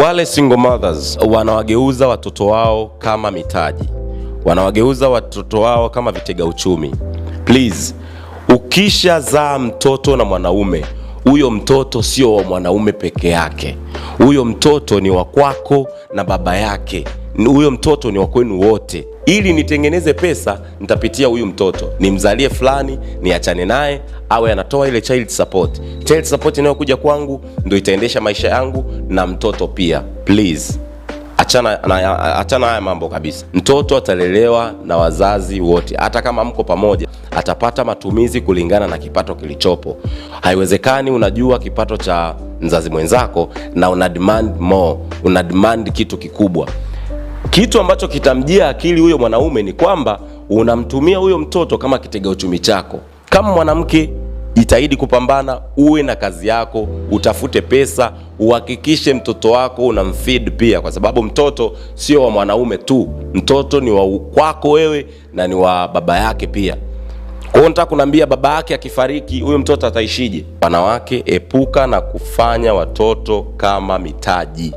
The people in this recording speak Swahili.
Wale single mothers wanawageuza watoto wao kama mitaji, wanawageuza watoto wao kama vitega uchumi. Please, ukishazaa mtoto na mwanaume, huyo mtoto sio wa mwanaume peke yake, huyo mtoto ni wa kwako na baba yake, huyo mtoto ni wa kwenu wote. Ili nitengeneze pesa, nitapitia huyu mtoto, nimzalie fulani, niachane naye, awe anatoa ile child support. Child support inayokuja kwangu ndo itaendesha maisha yangu na mtoto pia. Please, achana haya mambo kabisa. Mtoto atalelewa na wazazi wote, hata kama mko pamoja, atapata matumizi kulingana na kipato kilichopo. Haiwezekani unajua kipato cha mzazi mwenzako na una demand more, una demand kitu kikubwa. Kitu ambacho kitamjia akili huyo mwanaume ni kwamba unamtumia huyo mtoto kama kitega uchumi chako. Kama mwanamke, jitahidi kupambana, uwe na kazi yako, utafute pesa, uhakikishe mtoto wako unamfeed pia, kwa sababu mtoto sio wa mwanaume tu, mtoto ni wa kwako wewe na ni wa baba yake pia. Kwa hiyo nataka kuniambia baba yake akifariki, huyo mtoto ataishije? Wanawake, epuka na kufanya watoto kama mitaji.